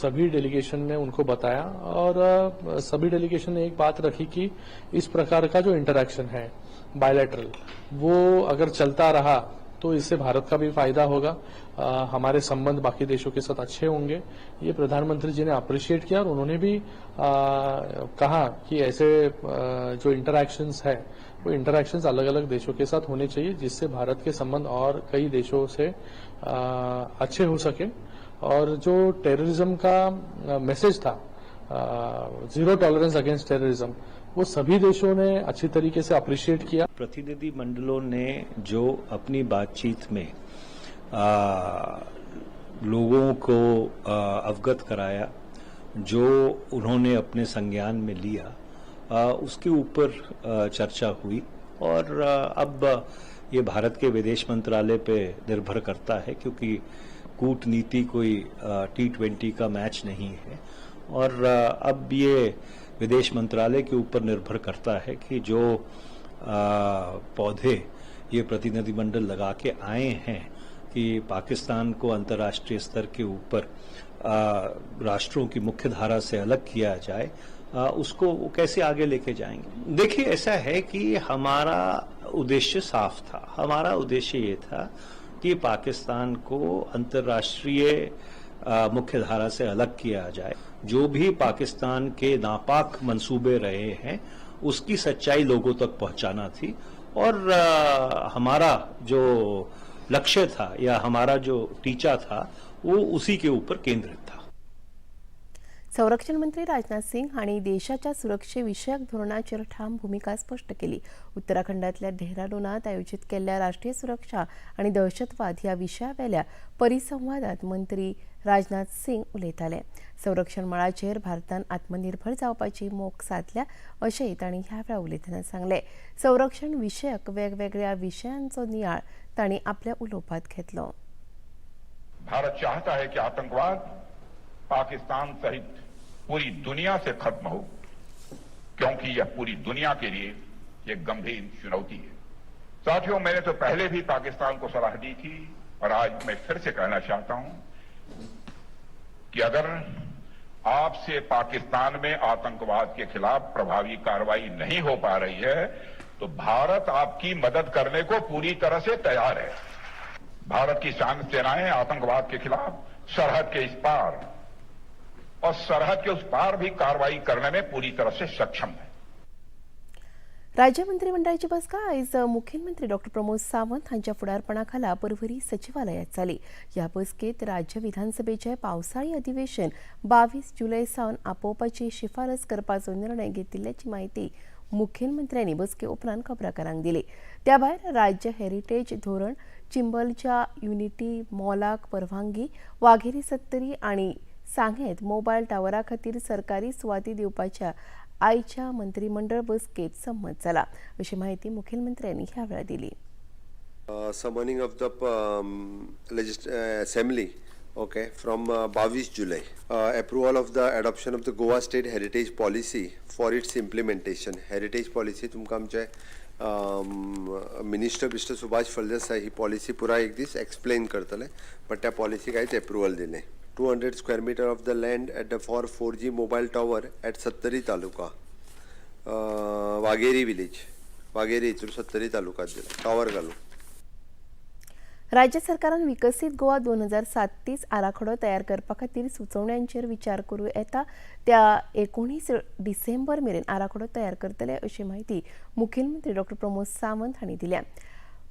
सभी डेलीगेशन ने उनको बताया और सभी डेलीगेशन ने एक बात रखी कि इस प्रकार का जो इंटरेक्शन है बायलैटरल, वो अगर चलता रहा तो इससे भारत का भी फायदा होगा, हमारे संबंध बाकी देशों के साथ अच्छे होंगे। ये प्रधानमंत्री जी ने अप्रिशिएट किया और उन्होंने भी कहा कि ऐसे जो इंटरेक्शंस है, वो इंटरेक्शंस अलग अलग देशों के साथ होने चाहिए, जिससे भारत के संबंध और कई देशों से अच्छे हो सके। और जो टेररिज्म का मैसेज था, जीरो टॉलरेंस अगेंस्ट टेररिज्म, वो सभी देशों ने अच्छी तरीके से अप्रिशिएट किया। प्रतिनिधि मंडलों ने जो अपनी बातचीत में लोगों को अवगत कराया, जो उन्होंने अपने संज्ञान में लिया, उसके ऊपर चर्चा हुई और अब ये भारत के विदेश मंत्रालय पे निर्भर करता है, क्योंकि कूटनीति कोई टी20 का मैच नहीं है और अब ये विदेश मंत्रालय के ऊपर निर्भर करता है कि जो पौधे ये प्रतिनिधिमंडल लगा के आए हैं कि पाकिस्तान को अंतर्राष्ट्रीय स्तर के ऊपर राष्ट्रों की मुख्य धारा से अलग किया जाए, उसको वो कैसे आगे लेके जाएंगे। देखिए, ऐसा है कि हमारा उद्देश्य साफ था। हमारा उद्देश्य ये था कि पाकिस्तान को अंतर्राष्ट्रीय मुख्य धारा से अलग किया जाए। जो भी पाकिस्तान के नापाक मंसूबे रहे हैं, उसकी सच्चाई लोगों तक पहुंचाना थी और हमारा जो लक्ष्य था या हमारा जो टीचा था, वो उसी के ऊपर केंद्रित था। संरक्षण मंत्री राजनाथ सिंग हांणी देशाच्या सुरक्षे विशयक धोरणाचेर ठाम भूमिका स्पश्ट केली. उत्तराखंडातल्या डेहराडूनात आयोजीत केल्ल्या राष्ट्रीय सुरक्षा आनी दहशतवाद ह्या विशयावेल्या परिसंवादात मंत्री राजनाथ सिंग उलयताले. संरक्षण मळाचेर भारतान आत्मनिर्भर जावपाची मोख साधल्या, अशेंय तांणी ह्या वेळार उलयतना सांगलें. संरक्षण विशयक वेगवेगळ्या विशयांचो नियाळ तांणी आपल्या उलोवपांत घेतलो. भारत चाहता है कि आतंकवाद पाकिस्तान सहित पूरी दुनिया से खत्म हो, क्योंकि यह पूरी दुनिया के लिए एक गंभीर चुनौती है। साथियों, मैंने तो पहले भी पाकिस्तान को सलाह दी थी और आज मैं फिर से कहना चाहता हूं कि अगर आपसे पाकिस्तान में आतंकवाद के खिलाफ प्रभावी कार्रवाई नहीं हो पा रही है, तो भारत आपकी मदद करने को पूरी तरह से तैयार है। भारत की सेनाएं आतंकवाद के खिलाफ सरहद के इस पार और सरहद के उस पार भी कार्रवाई करने में पूरी तरह से सक्षम है। राज्य मंत्रिमंडळाची बसका आयज मुखेलमंत्री डॉक्टर प्रमोद सावंत हांच्या फुडारपणा खाला पर्वरी सचिवालयात जाली. ह्या बसकेत राज्य विधानसभेचे पावसाळी अधिवेशन 22 जुलय सावन आपोवपाची शिफारस करपाचो निर्णय घेतिल्ल्याची म्हायती मुखेलमंत्र्यांनी बसके उपरांत खबराकारांक दिली. त्या भायर राज्य हेरिटेज धोरण, चिंबलच्या युनिटी मॉलाक परवानगी, वाघेरी सत्तरी आनी सांगेंत मोबायल टावरा खातीर सरकारी सुवाती दिवपाच्या आयच्या मंत्रिमंडळ बसकेत संमत जाला, अशी म्हायती मुखेलमंत्र्यांनी ह्या वेळार दिली. Summoning of the assembly, okay, from 22 July. Approval of the adoption of the Goa State Heritage Policy for its implementation. Heritage policy तुमकां आमचे मिनिस्टर मिस्टर सुभाष फळदेसाय ही पॉलिसी पुराय एक दीस एक्सप्लेन करतले, बट त्या पॉलिसीक आयज एप्रुवल दिलें. 200 square meter of the land at the for 4G mobile tower at Sattari taluka, Wagheri village, Wagheri हितून सत्तरी तालुक्यात दिला टॉवर घालून. राज्य सरकारान विकसीत गोवा 2037 आराखडो तयार करपा खातीर सुचोवण्यांचेर विचार करूं येता. त्या 19 डिसेंबर मेरेन आराखडो तयार करतले, अशी म्हायती मुखेलमंत्री डॉक्टर प्रमोद सावंत हांणी दिल्या.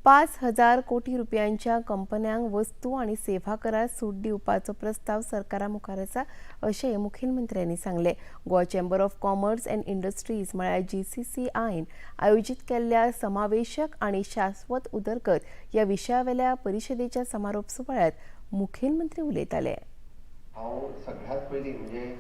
5000 कोटी रुपयांच्या कंपन्यांक वस्तू आनी सेवा करात सूट दिवपाचो प्रस्ताव सरकारा मुखार आसा, अशें मुखेलमंत्र्यांनी सांगलें. Goa chamber of commerce and industries म्हळ्यार जीसीसीआयन आयोजीत केल्ल्या समावेशक आनी शाश्वत उदरगत ह्या विशयावेल्या परिशदेच्या समारोप सुवाळ्यात मुखेलमंत्री उलयताले. हांव सगळ्यात पयलीं म्हणजे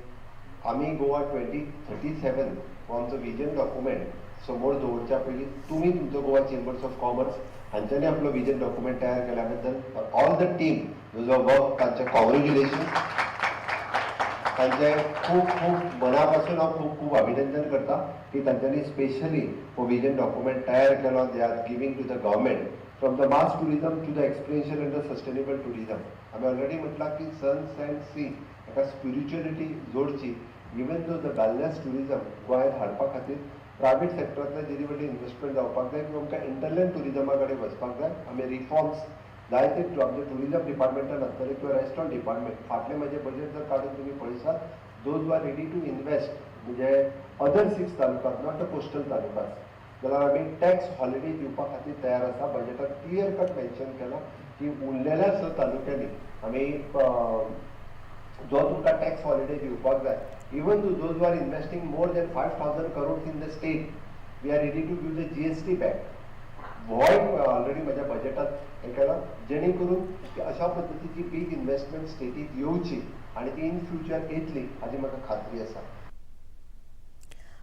आमी गोवा 2037 हो आमचो विजन डॉक्युमेंट समोर दवरच्या पयलीं तुमी तुमचो गोवा चेंबर्स ऑफ कॉमर्स हांच्यांनी आपलो विजन डॉक्युमेंट तयार केल्या बद्दल ऑल the team जो वर्क, तांचें कॉंग्रेच्युलेशन. तांचें खूब खूब मना पासून हांव खूब खूब अभिनंदन करता की तांच्यांनी स्पेशली हो विजन डॉक्युमेंट तयार केलो. They are giving to the government from the mass tourism to the experiential and the sustainable tourism. आमी ऑलरेडी म्हटलां की सन सँड सी ताका spirituality जोडची. Even though the wellness tourism गोंयांत हाडपा खातीर प्रायवेट सेक्टरांतल्यान जेदी व्हडली इन्वेस्टमेंट जावपाक जाय किंवा आमकां इंटरलँड ट्युरिजमा कडेन वचपाक जाय. आमी रिफॉर्म्स जायते आमचे ट्युरिजम डिपार्टमेंटान आसतले किंवा रेस्टॉरंट डिपार्टमेंट. फाटलें म्हजें बजेट जर काडून तुमी पळयसात, those who are ready to invest म्हणजे other 6 talukas, not the coastal talukas, जाल्यार आमी टॅक्स हॉलिडे दिवपा खातीर तयार आसा. बजेटात क्लियर कट मेन्शन केलां की उरलेल्या 6 तालुक्यांनी आमी जो तुमकां टॅक्स हॉलिडे दिवपाक जाय. Even though those who are investing more than 5,000 crores in the state, we are ready to give the GST back. होय ऑलरेडी म्हज्या बजेटात हें केलां, जेणे करून की अशा पद्दतीची बीग इन्वेस्टमेंट स्टेटीत येवची आनी ती इन फ्युचर येतली हाजी म्हाका खात्री आसा.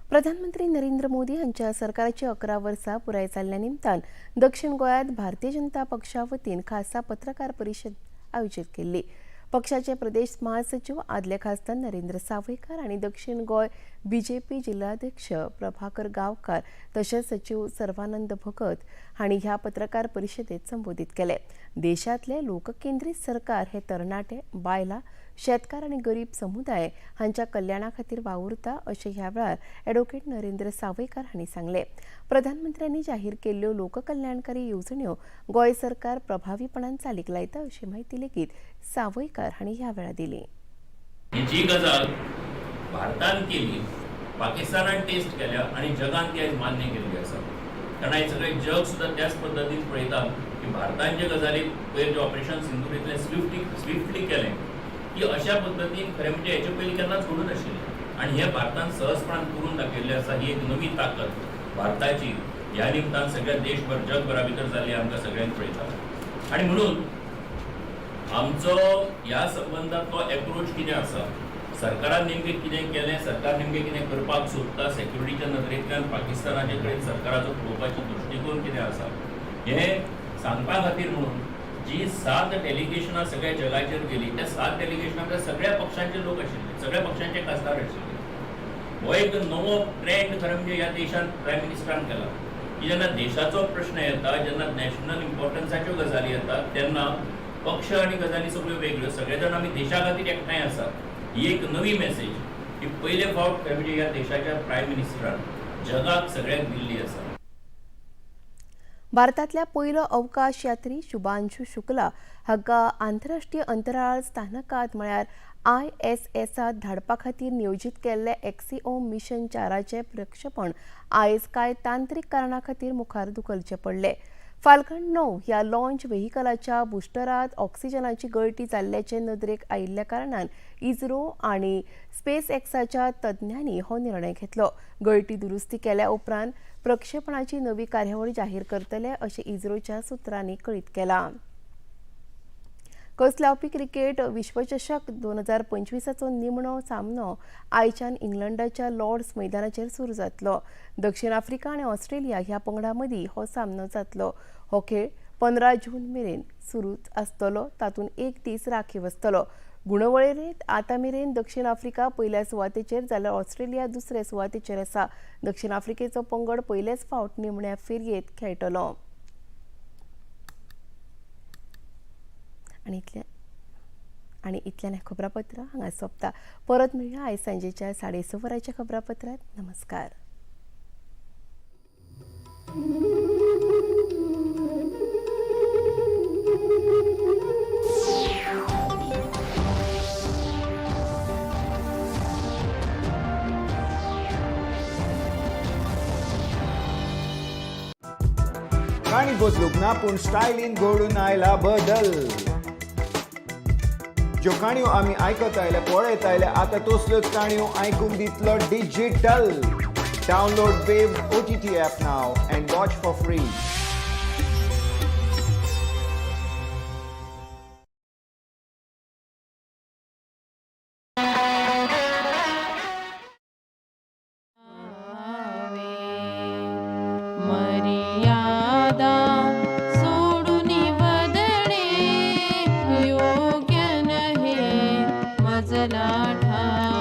प्रधानमंत्री नरेंद्र मोदी हांच्या सरकाराची 11 वर्सां पुराय जाल्ल्या निमतान दक्षिण गोंयांत भारतीय जनता पक्षा वतीन खासा पत्रकार परिशद आयोजीत केल्ली. पक्षाचे प्रदेश महासचिव आदले खासदार नरेंद्र सावयकार आनी दक्षिण गोंय बीजेपी जिल्हाध्यक्ष प्रभाकर गांवकार तशेंच सचिव सर्वानंद भगत हांणी ह्या पत्रकार परिशदेत संबोधीत केले. देशांतले लोककेंद्रीत सरकार हे तरणाटे, बायलां, शेतकार आनी गरीब समुदाय हांच्या कल्याणा खातीर वावुरता अशें ह्या वेळार ॲडव्होकेट नरेंद्र सावयकार हांणी सांगलें. प्रधानमंत्र्यांनी जाहीर केल्ल्यो लोककल्याणकारी येवजण्यो गोंय सरकार प्रभावीपणान चालीक लायता अशी म्हायती लेगीत सावयकार हांणी ह्या वेळार दिली. जी गजाल भारतान केली, पाकिस्तानान टेस्ट केल्या आनी जगान ती आयज मान्य केल्ली आसा. कारण आयज सगळें जग सुद्दां त्याच पद्दतीन पळयता की भारतान जे गजाली पयर जे ऑपरेशन सिंदूर इतलें स्विफ्टली केलें की अशा पद्दतीन खरें म्हणजे हेचे पयलीं केन्नाच घडूं नाशिल्लें आनी हें भारतान सहजपणान करून दाखयल्लें आसा. ही एक नवी ताकद भारताची ह्या निमतान सगळ्या देशभर जगभरा भितर जाल्ली आमकां सगळ्यांक पळयता. आनी म्हणून आमचो ह्या संबंदांतलो एप्रोच कितें आसा, सरकारान नेमकें कितें केलें, सरकार नेमकें कितें करपाक सोदता, सेक्युरिटीच्या नदरेंतल्यान पाकिस्तानाचे कडेन सरकाराचो पळोवपाचो दृश्टिकोन कितें आसा हें सांगपा खातीर म्हणून जी 7 डेलिगेशनां सगळ्या जगाचेर गेली त्या 7 डेलिगेशनां सगळ्या पक्षांचे लोक आशिल्ले, सगळ्या पक्षांचे खासदार आशिल्ले. हो एक नवो ट्रेंड खरें म्हणजे ह्या देशान प्रायम मिनिस्टरान केला की जेन्ना देशाचो प्रश्न येता, जेन्ना नॅशनल इम्पॉर्टन्साच्यो गजाली येतात तेन्ना पक्ष आनी गजाली सगळ्यो वेगळ्यो, सगळे जाण आमी देशा खातीर एकठांय आसात. ही एक नवी मेसेज ही पयले फावट खरें म्हणजे ह्या देशाच्या प्रायम मिनिस्टरान जगाक सगळ्यांक दिल्ली आसा. भारतांतल्या पयलो अवकाश यात्री शुभांशु शुक्ला हाका आंतरराष्ट्रीय अंतराळ स्थानकांत म्हळ्यार ISS धाडपा खातीर नियोजीत केल्ले एक्सिओम मिशन 4चें प्रक्षेपण आयज कांय तांत्रीक कारणा खातीर मुखार धुकलचें पडलें. फाल्कन 9 ह्या लॉन्च व्हेकलाच्या बुस्टरांत ऑक्सिजनाची गळटी जाल्ल्याचें नदरेक आयिल्ल्या कारणान इस्रो आनी स्पेस एक्साच्या तज्ञांनी हो निर्णय घेतलो. गळटी दुरुस्ती केल्या उपरांत प्रक्षेपणाची नवी कार्यावळ जाहीर करतले अशें इस्रोच्या सुत्रांनी कळीत केलां. कस लावपी क्रिकेट विश्वचषक 2025चो निमणो सामनो आयच्यान इंग्लंडाच्या लॉर्ड्स मैदानाचेर सुरू जातलो. दक्षिण आफ्रिका आनी ऑस्ट्रेलिया ह्या पंगडां मदीं हो सामनो जातलो. हो खेळ 15 जून मेरेन सुरूच आसतलो, तातूंत एक दीस राखीव आसतलो. गुणवळेरेंत आतां मेरेन दक्षिण आफ्रिका पयल्या सुवातेचेर जाल्यार ऑस्ट्रेलिया दुसरे सुवातेचेर आसा. दक्षिण आफ्रिकेचो पंगड पयलेच फावट निमण्या फेरयेंत खेळटलो. आनी इतल्यान हें खबरापत्र हांगा सोंपता. परत मेळया आयज सांजेच्या 6:30 वरांच्या खबरापत्रांत. नमस्कार. काणी बदलूंक ना पूण स्टायलीन घडून आयला बदल. ज्यो काणयो आमी आयकत आयले, पळयत आयले, आतां तसल्योच काणयो आयकूंक दितलो digital. Download Waves OTT app now and watch for free. मर्यादा सोडून वदणे योग्य नहे मजला ठावे.